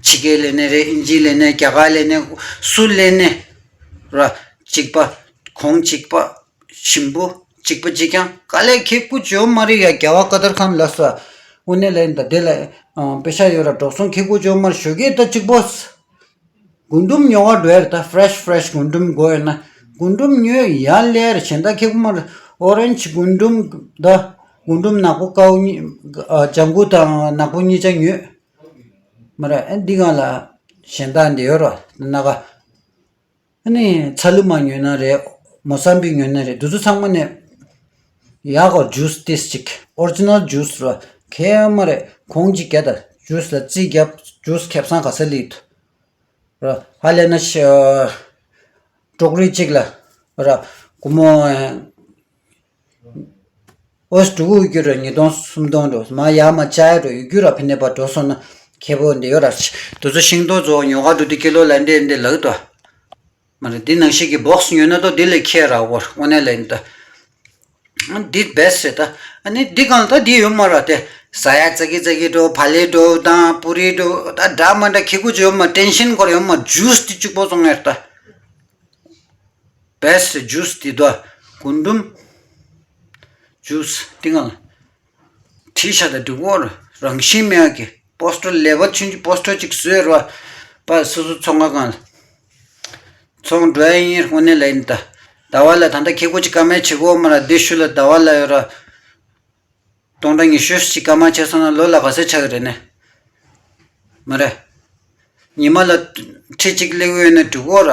ཕྱི་རྒྱལ་ལས་ནས་རེད། ཨིན་ཇི་ལས་ནས་རྒྱ་གར་ལས་ནས་སུ་ལས་ནས་ར། གཅིག་པ་གོང་གཅིག་པ། ཞིམ་པོ་གཅིག་པ་གཅིག་རྐྱང་ག་ལས་ཁེ་ཀུ་ཅོ་མ་རེད་ཡ། རྒྱལ་བ་ཀ་དར་ཁཱན་ལགས་སོ། དངོས་གནས་ལ་ཡིན་ད་དེ་ལ་པེ་ཤ་ཡོད་ར། འགྲོ་སོང་ཁེ་ཀུ་ཅོ་མར་ཞོ་གས་ད་གཅིག་པོ། རྒུན་འབྲུམ་ཉོ་བ་འགྲོ་ཡ་རེད། ད་ཕེ་རེ་ཤི་ཕེ་རེ་ཤི་རྒུན་འབྲུམ་དགོས་ཡོད་ན་རྒུན་འབྲུམ་ཉོས་ཡ་ལས་རེད། གཞན་དག་ཁེ་ཀུ་མར་ཨོ་རེན་ཇི་རྒུན་འབྲུམ་ད་རྒུན་འབྲུམ་ནག་པོ་དཀར་པོ་གཉིས། ཨ་ལྗང་གུ་དང་ནག་པོ་གཉིས་ཆ་ཉོས་མ་རེད། ཨ་འདི་སྒང་ལ་གཞན་དག་འདི་ཡོད་ར་སྣ་ཁ། ཨ་ནི་ཚ་ལུ་མ་ཉོས་ན་རེད། མོ་སམ་བི་ཉོས་ན་རེད། འདི་ཚོ་ཚང་མ་ནས་ཡག་གོ། ཇུས་ཏིས་ཅིག་ཨོ་རི་ཇི་ནལ་ཇུས་ར་ཁེ་མ་རེད། གོང་ཅིག་རྒྱ་ད་ཇུས་ལ་རྩིས་རྒྱབ། ཇུས་ཁེབས་སང་ག་ས་ལི་ཐུ་ར། ཧ་ལས་ན་ཤ་ཀྲོག་རི་ཅིག་ལ་ར་གུ་མོ་ཨོས་འགྲོ་གི་ཡོད་ར། ཉིས་སྟོང་སུམ་སྟོང་འགྲོ་མ་ཡ་མ་བཅའ་ཡ་འགྲོ་ཡོད་རྒྱུ་ར། ཕི་ནས་པ་འགྲོ་སོང་ན་ཁེ་པོ་འདི་ཡོད་ར། དུ་ཚོ་ཤིང་ཏོག་ཚོ་ཉོ་ག་འགྲོ་དུས་ཀི་ལོ་ལ་འདྲེ་འདྲེ་ལག་ཏོ། མ་རེད། འདི་ནང་བཞིན་གྱི་བོག་སི་ཉོས་ན་ཏོ་འདི་ལས་ཁྱད་ར་བོར་དངོས་གནས་ལ་ཡིན་ད། འདི་བེ་སི་རེད་ད། ཨ་ནི་འདི་གང་ལ་ད་འདི་ཡོད་མ་ར་དེ། ཟ་ཡ་ཙ་གི་ཙ་གི་འགྲོ་བ་ལེ་འགྲོ་དང་པུ་རི་འགྲོ་ད་འདྲ་མ་འདྲ་ཁེ་ཀུ་ཅོ་མ་ཊེན་ཤན་སྐོར་ཡོད་མ། ཇུས་འདི་གཅིག་པོ་བཙོང་ཡ་རེད་ད། བེ་སི་ཇུས་འདི་དོ། རྒུན་འབྲུམ་ཇུས་འདི་གང་ལ། བྲིས་ཤ་དང་འབྲི་གོ་ར་རང་བཞིན་མེད་ཀི། པོ་སི་ཊར་ལེ་བལ་ཆུང་ཆུང་པོ་སི་ཊར་ཅིག་བཟོས་ར། པ་སོ་སོ་ཚོང་ཁང་གང་ལ། ཚོང་འགྲོ་ཡ་ཡིན་དངོས་གནས་ལ་ཡིན་ད། ཟླ་བ་ལ་ད་ལྟ་ཁེ་ཀོ་ཅིག་ཀ་མེད་བྱེད་གོ་མ་ར། འདི་ཤུ་ལ་ཟླ་བ་ལ་ཡོད་ར། སྟོང་ཕྲག་ཉི་ཤུ་ཅིག་ཀ་མ་བྱས་སོང་ན་ལོ་ལ་ག་ཚོད་ཆགས་ཀྱི་རེད་ནས། མ་རེད། ཉི་མ་ལ་ཁྲི་གཅིག་སླེབས་ཡོད་ན་འགྲིག་གོ་ར།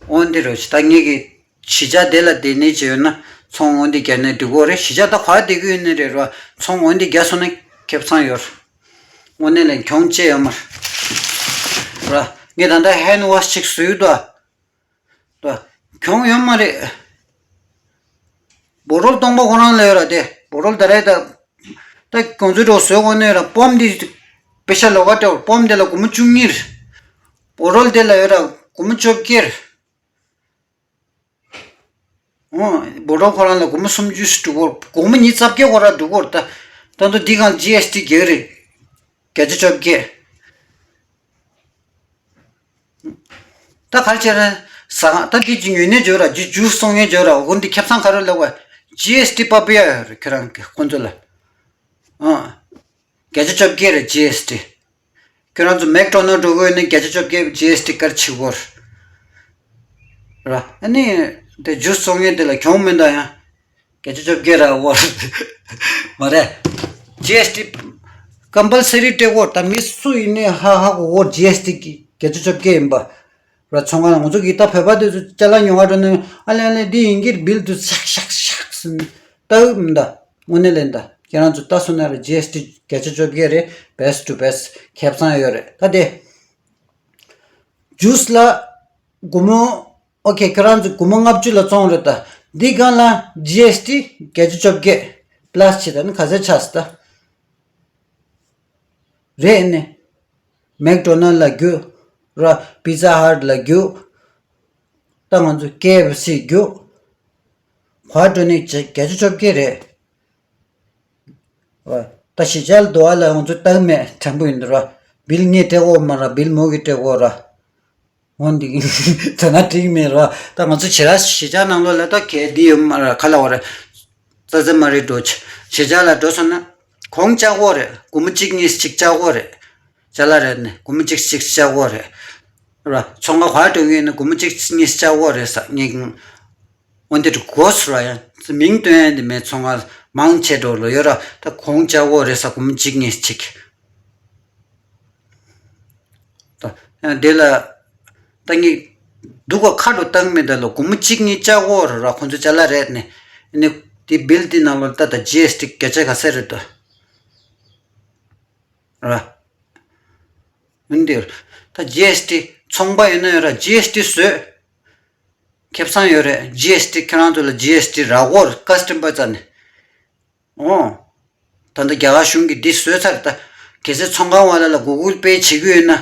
འོན་ཏེ་རོ་ཞིག་ད་ངེད་ཀྱི་གཞིས་ཆགས་དེ་ལ་བསྡད་ནས་བྱས་ཡོད་ན་ཚོང་འོན་ཏེ་རྒྱག་ནས་འགྲིག་གོ་རེད། གཞིས་ཆགས་ད་ག་བསྡད་ཀྱི་ཡོད་ནི་རེད་རོ། ཚོང་འོན་ཏེ་རྒྱག་སོང་ན་ཁེབས་ཚང་ཡོད་རེད། དངོས་གནས་ལ་གྱོང་ཅི་ཡོད་མ་རེད་ར། ངས་ད་ལྟ་ཧེན་ཝ་ཤི་ཅིག་བཟོས་ཡོད་དོ། ད་གྱོང་ཡོད་མ་རེད། བོ་རོལ་སྟོང་པ་ཁོ་རང་ལ་ཡོད་ར་དེ། བོ་རོལ་ད་རེད་ད། ད་གོང་ཚོད་འགྲོ་བཟོས་གོ་ནས་ར་སྤོམ་འདི། པེ་ཤ་ལོ་ག་སྤྲད་སྤོམ་དེ་ལ་སྒོར་མོ་བཅུ་གཉིས་རེད། བོ་རོལ་དེ་ལ་ཡོད་ར་སྒོར་མོ་བཅོ་བརྒྱད་རེད། འོ། བོ་རོལ་ཁོ་རང་ལ་སྒོར་མོ་སུམ་ཅུ་ཞིག་འགྲོ་གོ། སྒོར་མོ་ཉིས་རྩ་བརྒྱད་གོ་ར་འགྲོ་གོ་ར་ད། ད་དུང་འདི་གང་ཇི་ཨེས་ཊི་རྒྱག་རེད། བརྒྱ་ཆ་བཅོ་བརྒྱད། ད་ག་རེ་བྱས་རེད། ཟ་ཁང་ད་འདི་ཅི་ཉོས་ནས་འཇོག་ར་ཇི་ཇུས་བཙོང་ངེས་འཇོག་ར་འོ་འདི་ཁེབས་ཚང་ག་རེ་ལབ་བ། ཇི་ཨེས་ཊི་པ་པི་ཡ་ཡོད་རེད་ཁྱོད་རང་གི་ཁོང་ཚོ་ལ། ཨ། བརྒྱ་ཆ་བཅོ་བརྒྱད་རེད་ཇི་ཨེས་ཊི། ཁྱོད་རང་ཚོ་མེག་ཌོ་ནལ་འགྲོ་དགོས་ཡོད་ན་བརྒྱ་ཆ་བཅོ་བརྒྱད་ཇི་ཨེས་ཊི་ཀར་བྱེད་དགོས་ར། ཨ་ནི། དེ་ཇུས་བཙོང་ངེས་དེ་ལ་གྱོང་མི་འདུག་ཡང་། བརྒྱ་ཆ་བཅོ་བརྒྱད་ར་འོར། མ་རེད། ཇི་ཨེས་ཊི། ཀམ་པལ་སེ་རི་སྤྲད་དགོས་ད་མི་སུ་ཡིན་ནའི་ཧ་ཧ་གོ་འོར་ཇི་ཨེས་ཊི་གི་བརྒྱ་ཆ་བཅོ་བརྒྱད་ཡིན་པ། ར་ཚོང་ཁང་ང་ཚོ་གི་ད་བོད་པ་དེ་ཚོ་ཅ་ལག་ཉོ་ག་འགྲོ་ནས་ཨ་ལེ་ཨ་ལེ་འདི་ཡིན་གྱི་རེད་བིལ་དུ་ཤག་ཤག་ཤག་ཟིན་ལྟ་འུ་མི་འདའ་དངོས་གནས་ལེན་ད་ཁྱེད་རང་ཚོ་ལྟ་སོང་ན་རེད་ཇི་ཨེས་ཊི་བརྒྱ་ཆ་བཅོ་བརྒྱད་རེད་བེ་སི་ཊི་ཊུ་བེ་སི་ཊི་ཁེབས་ཚང་ཡོད་རེད་ད་དེ། ཇུས་ལ་སྒོར་མོ། ཨོ་ཁེ། ཁྱོད་རང་ཚོ་སྒོར་མོ་ལྔ་བཅུ་ལ་བཙོང་རེད་ད། འདི་སྒང་ལ་ཇི་ཨེས་ཊི་བརྒྱད་ཅུ་བཅོ་བརྒྱད་པ་ལ་སི་བྱེད་ད་ནི་ག་ཚད་ཆགས་སོང་ད། རེད་ནི། མེག་ཌོ་ནལ་ལ་རྒྱུགས། ར་པི་ཛ་ཧཊ་ལ་རྒྱུགས། ད་ང་ཚོ་ཀེ་ཨེཕ་སི་རྒྱུགས། ག་པར་འགྲོ་ནི་བརྒྱད་ཅུ་བཅོ་བརྒྱད་རེད། ད་གཞིས་ཆགས་ལ་འགྲོ་བ་ལ་ང་ཚོ་སྟབས་མེད་དྲན་པོ་ཡིན་འདུག་ར། བིལ་ངས་སྤྲད་དགོས་མ་ར། བིལ་མོ་གིས་སྤྲད་དགོས་ར། འོན་ཏེ་ད་ན་འགྲིག་མེད་ར། ད་ང་ཚོ་ཞེ་དྲག་གཞིས་ཆགས་ནང་ལོགས་ལ་ད་གལ་འདི་ཡོད་མ་ར། ག་ལ་བ་ར། ཙ་ཙ་མ་རེད་འགྲོ། གཞིས་ཆགས་ལ་འགྲོ་སོང་ན་གོང་བཅག་དགོས་རེད། སྒོར་མོ་གཅིག་གཉིས་གཅིག་བཅག་དགོས་རེད། ཅ་ལག་རེད་ནི་སྒོར་མོ་གཅིག་གཅིག་བཅག་དགོས་རེད། ར་ཚོང་ཁང་ག་པར་འགྲོ་གི་ཡིན་ན་སྒོར་མོ་གཅིག་གཉིས་བཅག་དགོས་རེད་ས་ངས། འོན་ཏེ་དགོས་སུ་ར་ཡང་མིང་སྟོན་ཡ་འདི་མེད། ཚོང་ཁང་མང་ཆེ་འགྲོ་ལོ་ཡོད་ར། ད་གོང་བཅག་དགོས་རེད་ས་སྒོར་མོ་གཅིག་གཉིས་གཅིག་ད་ཡང་དེ་ལ་ད་ངས་སྡུག་ག་ཁ་དྲོ་བཏང་མེད་ད་ལོ། སྒོར་མོ་གཅིག་གཉིས་བཅག་དགོས་ར། ཁོང་ཚོ་ཅ་ལག་རེད་ནི། ཨ་ནི་དེ་བིལ་དེ་ནང་ལོ་ད་ད་ཇི་ཨེས་ཊི་བརྒྱ་ཆ་ག་ཚད་རེད་ད། ར། འདིར་ད་ཇི་ཨེས་ཊི་ཚོང་པ་ཡིན་ན་ཡོད་ར། ཇི་ཨེས་ཊི་བཟོས། ཁེ་བཟང་ཡོད་རེད། ཇི་ཨེས་ཊི་ཁྱེད་རང་ཚོ་ལ་ཇི་ཨེས་ཊི་རག་གོ་ར། ཀ་སི་ཊམ་པར་རྩ་ནས། ཨོ། ད་ལྟ་རྒྱ་གར་གཞུང་གིས་འདི་བཟོས་ཚར་ད། གལ་སྲིད་ཚོང་ཁང་བ་ལ་ལ་གུ་གུལ་པེ་བྱེད་ཀྱི་ཡོད་ན། ར་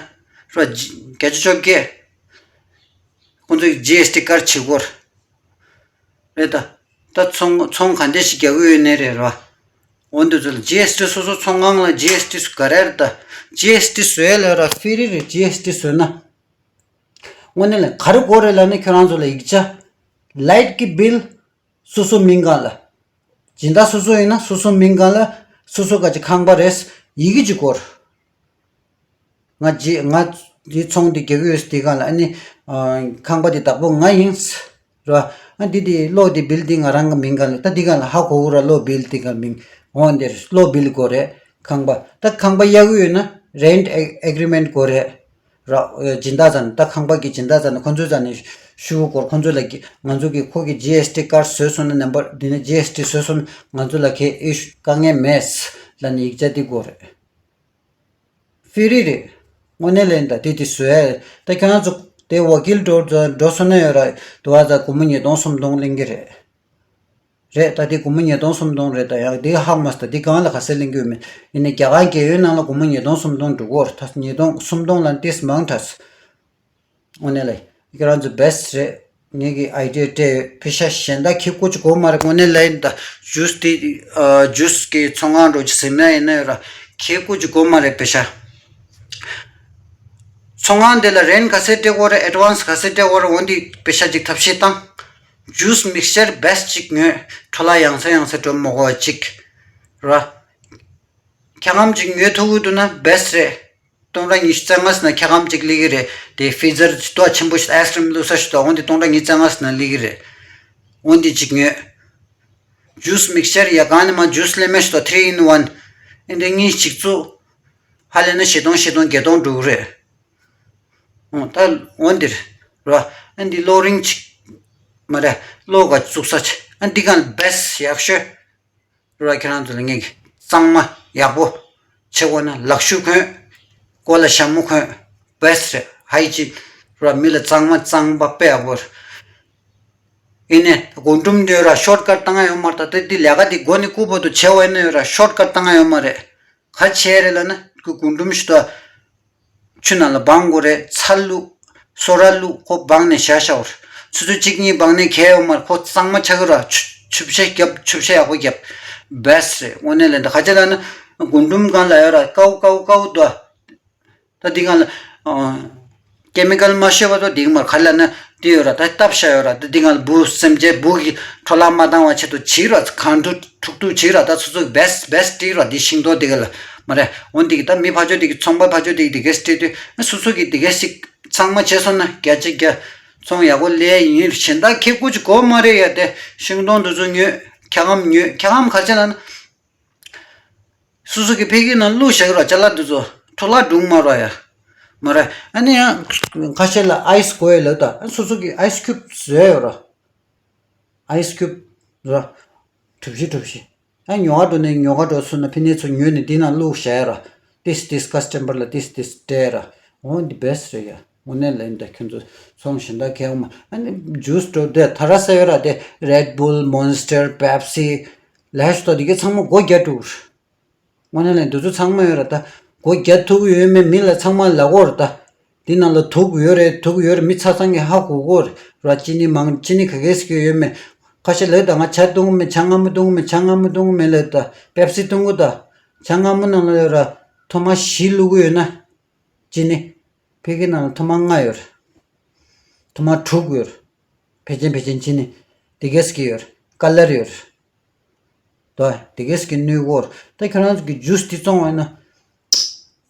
བརྒྱད་ཅུ་བཅོ་བརྒྱད། ཁོང་ཚོས་ཇི་ཨེས་ཊི་བཀར་བྱེད་དགོས་རེད་ད། ད་ཚོང་ཚོང་ག་འདྲ་ཞིག་རྒྱག་གི་ཡོད་ནའི་རེད་ར། འོན་ཏེ་ཚོ་ལ་ཇི་ཨེས་ཊི་སོ་སོ་ཚོང་ཁང་ལ་ཇི་ཨེས་ཊི་སུ་ག་རེ་རེད་ད། ཇི་ཨེས་ཊི་བཟོ་ཡ་ལ་ར་ཧྥི་རི་རེད། ཇི་ཨེས་ཊི་བཟོས་ན། དངོས་གནས་ལ་ག་རེ་དགོས་རེད་ལབ་ན་ཁྱོད་རང་ཚོ་ལ་ཡིག་ཆ། ལའིཊ་གི་བིལ། སོ་སོ་མིང་སྒང་ལ། སྦྱིན་བདག་སོ་སོ་ཡིན་ན་སོ་སོ་མིང་སྒང་ལ། སོ་སོ་ག་ཅི་ཁང་པ་རེད། ཡི་གེ་གཅིག་སྐོར། ང་ཇི་ང་འདི་ཚོང་འདི་རྒྱག་གི་ཡོད་དེ་སྒང་ལ་ཨ་ནི། ཁང་པ་འདི་བདག་པོ་ང་ཡིན། ར། ཨ་འདི་འདི་གློག་འདི་བིལ་འདི་ང་རང་གི་མིང་སྒང་ལ། ད་འདི་སྒང་ལ་ཧ་གོ་གི་ར། གློག་བིལ་འདི་སྒང་མིང་འོང་འདིར་གློག་བིལ་དགོས་རེད། ཁང་པ་ད་ཁང་པ་གཡར་གི་ཡོད་ན་རེན་ཊི་ཨེག་རི་མེན་ཊི་དགོས་རེད། ར། སྦྱིན་བདག་ཚོ་ནས་ད་ཁང་པ་གི་སྦྱིན་བདག་ཚོ་ནས་ཁོང་ཚོའི་ཚོ་ནས་ཞུ་དགོས། ཁོང་ཚོ་ལ་གི་ང་ཚོ་གི་ཁོ་གི་ཇི་ཨེས་ཊི་ཀར་བཟོས་སོང་ན། ནམ་བར་འདི་ནས་ཇི་ཨེས་ཊི་བཟོས་སོང་ན་ང་ཚོ་ལ་གི་ཨི་ཤུ་དཀའ་ངལ་མེད་ལབ་ནས་ཡིག་ཆ་འདི་དགོས་རེད། ཧྥི་རི་རེད། དངོས་གནས་ལན་ད་དེ་དེ་བཟོས་ཡ། ད་ཁྱོད་རང་ཚོ་དེ་ཝ་ཀིལ་འགྲོ་འགྲོ་སོང་ན་ཡོད་ར། དུ་བ་ད་སྒོར་མོ་ཉིས་སྟོང་སུམ་སྟོང་ལེན་གི་རེད། རེད། ད་དེ་སྒོར་མོ་ཉིས་སྟོང་སུམ་སྟོང་རེད། ད་ཡང་དེ་ཧ་མ་སོང་། ད་དེ་སྒང་ལ་ག་ཚད་ལེན་གི་ཡོད་མེད། ཡིན་ནའི་རྒྱ་གར་རྒྱལ་ཡོངས་ནང་ལ་སྒོར་མོ་ཉིས་སྟོང་སུམ་སྟོང་འགྲོ་གི་ཡོད་རེད། ད་ཉིས་སྟོང་སུམ་སྟོང་ལ་ཏིས་མང་དྲགས། དངོས་གནས་ལ། ཁྱེད་རང་ཚོ་བེ་སི་ཊི་རེད། ངེད་ཀྱི་ཨའི་ཌི་ཡ་སྤྲད་ཡོད། པེ་ཤ་གཞན་དག་ཁེ་ཀོ་ཅིག་དགོས་མ་རེད། དངོས་གནས་ལ་ཡིན་ད། ཇུས་དེ་ཨ་ཇུས་ཀྱི་ཚོང་ཁང་འགྲོ་ཅིག་ཟིན་ན་ཡིན་ན་ཡོད་ར། ཁེ་ཀོ་ཅིག་དགོས་མ་རེད་པེ་ཤ། ཚོང་ཁང་དེ་ལ་རེན་ཊི་ག་ཚད་སྤྲད་དགོས་རེད། ཨེ་ཌི་ཝན་སི་ག་ཚད་སྤྲད་དགོས་རེད། འོན་ཏེ་པེ་ཤ་ཅིག་ཐབས་ཤེས་བཏང་། ཇུས་མིག་སི་ཅར་བེ་སི་ཊི་ཅིག་ཉོས། འཕྲོ་བརླག་ཡང་སེ་ཡང་སེ་འགྲོ་མ་དགོས་པ་ཅིག་ར། ཁྱེད་རང་ཅིག་ཉོས་ཐུབ་ཀྱི་འདུག་ན་བེ་སི་ཊི་རེད། སྟོང་ཕྲག་ཉི་ཤུ་རྩ་ལྔ་ཟེར་ན་འཁྱག་སྒམ་གཅིག་སླེབས་ཀྱི་རེད། དེ་ཧྥི་ཛར་ཏོག་ཆེན་པོ་ཞིག་ཨའི་སི་ཀྲིམ་བླུགས་ས་ཞིག་འདུག་འོན་ཏེ་སྟོང་ཕྲག་ཉི་ཤུ་རྩ་ལྔ་ཟེར་ན་སླེབས་ཀྱི་རེད། འོན་ཏེ་གཅིག་ཉོས། ཇུས་མིག་སི་ཅར་ཡ་གང་ནས་མ་ཇུས་ལེན་མེད་ཞིག་འདུག་ཐི་རི་ཨིན་ཝན། ཨེ་འདི་གཉིས་གཅིག་བཙུགས། ཧ་ལས་ན་བཞི་སྟོང་བཞི་སྟོང་བརྒྱད་སྟོང་འགྲོ་གི་རེད། འོ་ད་འོན་ཏེ་རེད་བ། ཨེ་འདི་གློག་རིན་གཅིག་མ་རེད། གློག་ག་བཙུགས་ས་ཆེ། ཨེ་འདི་གང་བེ་སི་ཡག་ཤོས། ར་ཁྱེད་རང་ཚོ་ལ་ངས་གཙང་མ་ཡག་པོ་བྱེད་དགོས་ན་ལག་ཤུབས་གོན། མགོ་ལ་ཞྭ་མོ་གོན། བེ་སི་རེད། ཧའི་ཇིན་ར། མི་ལ་གཙང་མ་གཙང་པ་དཔེ་ཡག་པོ་རེད། ཡིན་ནའི་རྒུན་འབྲུམ་འདི་ར་ཤོར་ཀཊ་བཏང་ཡ་ཡོད་མ་རེད། ད་ལྟ་འདི་ལས་ཀ་འདི་མགོ་ནས་རྐུབ་བར་དུ་བྱས་པ་ཡིན་ན་ཡོད་ར། ཤོར་ཀཊ་བཏང་ཡ་ཡོད་མ་རེད། ག་བྱས་རེད་ལབ་ན་ཁོ་རྒུན་འབྲུམ་ཞིག་ད། ཆུ་ནང་ལ་སྦང་དགོས་རེད། ཚྭ་བླུགས། སོ་ར་བླུགས། ཁོ་སྦངས་ནས་བཞག་བཞག་པ་རེད། ཆུ་ཚོད་གཅིག་གཉིས་སྦངས་ནས་གས་ཡོད་མ་རེད། ཁོ་གཙང་མ་ཆགས་ཀྱི་རེད། ཆུ་ཆུ་བཤལ་རྒྱབ། ཆུ་བཤལ་ཡག་པོ་རྒྱབ། བེ་སི་རེད། དངོས་གནས་ལན་ད་ག་ཅི་ལབ་ན་རྒུན་འབྲུམ་སྒང་ལ་ཡོད་ར། ཀའུ་ཀའུ་ཀའུ་འདུག་ད་འདི་སྒང་ལ་ཨ་ཀེ་མི་ཀལ་མ་ཤོར་བ་དང་འདི་མར་ག་ལབ་ན་འདི་ཡོད་ར། ད་བཏབ་བཞག་ཡོད་ར། ད་འདི་སྒང་ལ་འབུ་སེམས་ཅན་འབུ་གི་འཕྲོ་བརླག་མ་བཏང་བ་ཆེད་དུ་བྱིས་ར། གང་ཐུབ་ཐུབ་ཐུབ་བྱིས་ར། ད་སོ་སོ་གི་བེ་སི་བེ་སི་སྤྲད་ར། འདི་ཤིང་ཏོག་འདི་ག་ལ་མ་རེད། འོན་ཏེ་གི་ད་མི་ཕར་ཕྱོགས་འདི་གི་ཚོང་པ་ཕར་ཕྱོགས་འདི་གི་འདི་གས་སྤྲད་དུས་སོ་སོ་གི་འདི་གས་ཤིག་ཚང་མ་བྱས་སོང་ན་བརྒྱ་ཆ་བརྒྱ་ཚོང་ཡག་པོ་ལས་ཡིན། གཞན་དག་ཁེ་ཀོ་ཅིག་དགོས་མ་རེད་ཡ། དེ་ཤིང་སྡོང་འདི་ཚོ་ཉོས། འཁྱག་སྒམ་ཉོས། འཁྱག་སྒམ་ག་ཅི་ལབ་ན། སོ་སོ་གི་ཕ་གི་ནང་བླུགས་བཞག་ར། ཅ་ལག་འདི་ཚོ་འཕྲོ་བརླག་འགྲོ་མ་ར་ཡ། མ་ར། ཨ་ནི་ཡང་ཁ་ཤས་ལ་ཨའི་སི་དགོས་ཡ་ལབ་ད། ཨ་སོ་སོ་གི་ཨའི་སི་ཁིའུབ་བཟོས་ཡོད་ར། ཨའི་སི་ཁིའུབ་ར། གྲུ་བཞི་གྲུ་བཞི། ཨ་ཉོ་ག་འགྲོ་ནས་ཉོ་ག་འགྲོ་སོང་ན་ཕི་ནས་ཚོ་ཉོས་ནས་འདི་ནང་བླུགས་བཞག་ཡ་ར། ཏིས་ཏིས་ཀ་སི་ཊ་མར་ལ་ཏིས་ཏིས་སྤྲད་ར། འོ་འདི་བེ་སི་རེད་ཡ། དངོས་གནས་ལན་ད་ཁྱོད་ཚོ་ཚོང་གཞན་དག་ཁེལ་འོང་མ། ཨ་ནི་ཇུས་འགྲོ་དེ་ད་ར་ས་ཡོད་ར་དེ་Red Bull, Monster, Pepsi ལས་ཤོ་ད་དེ་གའི་ཚང་མ་སྒོ་རྒྱག་འགྲོ་གི་རེད། དངོས་གནས་ལན་འདི་ཚོ་ཚང་མ་ཡོད་ར་ད། སྒོ་རྒྱག་ཐུབ་ཀྱི་ཡོད་མེད་མི་ལ་ཚང་མ་ལབ་དགོས་ར་ད། འདི་ནང་ལ་དུག་ཡོད་རེད་དུག་ཡོད་རེད་མི་ཚ་ཚང་གི་ཧ་གོ་གོ་ར། ཅི་ནི་མང་ཅི་ནི་ག་གེ་སི་གི་ཡོད་མེད། ཁ་ཤས་ལབ་ད་ང་ཇ་འཐུང་གི་མེད། ཇ་མངར་མོ་འཐུང་གི་མེད། ཇ་མངར་མོ་འཐུང་གི་མེད་ལབ་ད། Pepsi་འཐུང་གི་ད། ཇ་མངར་མོ་ནང་ལ་ཡོད་ར། ཐོག་མ་བཞི་བླུག་གི་ཡོད་ན། ཅི་ནི། ཕ་གི་ནང་ལ་ཐོག་མ་ལྔ་ཡོད་ར། ཐོག་མ་དྲུག་ཡོད་ར། ཕལ་ཆེར་ཕལ་ཆེར་ཅི་ནི། དེ་གེ་སི་གི་ཡོད་ར། ཀ་ལར་ཡོད་ར། ད་དེ་གེ་སི་གི་ནུས་སྐོར། ད་ཁྱོད་རང་ཚོ་གི་ཇུས་འདི་བཙོང་བ་ཡིན་ན།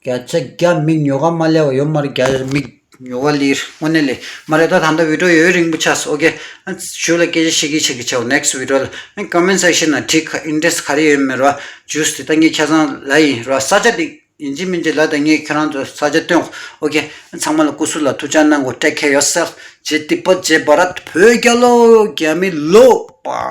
བརྒྱ་ཆ་བརྒྱ་མིག་ཉོ་ག་མ་ལས་པ་ཡོད་མ་རེད། བརྒྱ་མིག་ཉོ་ག་ལིར་དངོས་གནས་ལས་མ་རེད། ད་ད་ལྟ་བི་ཌིའོ་ཡོད་རིང་པོ་ཆགས་སོང་། ཨོ་ཁེ། ཨ་ཞུ་ལ་སྐད་ཆ་བཤད་ཀྱི་བཤད་ཀྱི་ཆེའོ། ནེག་སི་ཊི་བི་ཌིའོ་ལ་ཨ་ཀོ་མེན་ཊི་སེག་ཤན་ན་བྲིས། ཁ་ཨིན་ཊི་རེ་སི་ཊི་ག་རེ་ཡོད་མེད་ར། ཇུས་དེ་ད་ངས་ཁ་སང་ལ་ཡིན་ར། ས་ཆ་དེ་ཡིན་གཅིག་མིན་གཅིག་ལ་ད་ངས་ཁྱེད་རང་ཚོ་ས་ཆ་སྟོན། ཨོ་ཁེ། ཚང་མ་ལ་སྐུ་གཟུགས་ལ་ཐུགས་ཅག་གནང་གོ། Take care yourself. ཇེ་ཏི་པ་ཇེ་བྷ་རད། བོད་རྒྱལ་ལོ། རྒྱ་མི་ལོ། པ།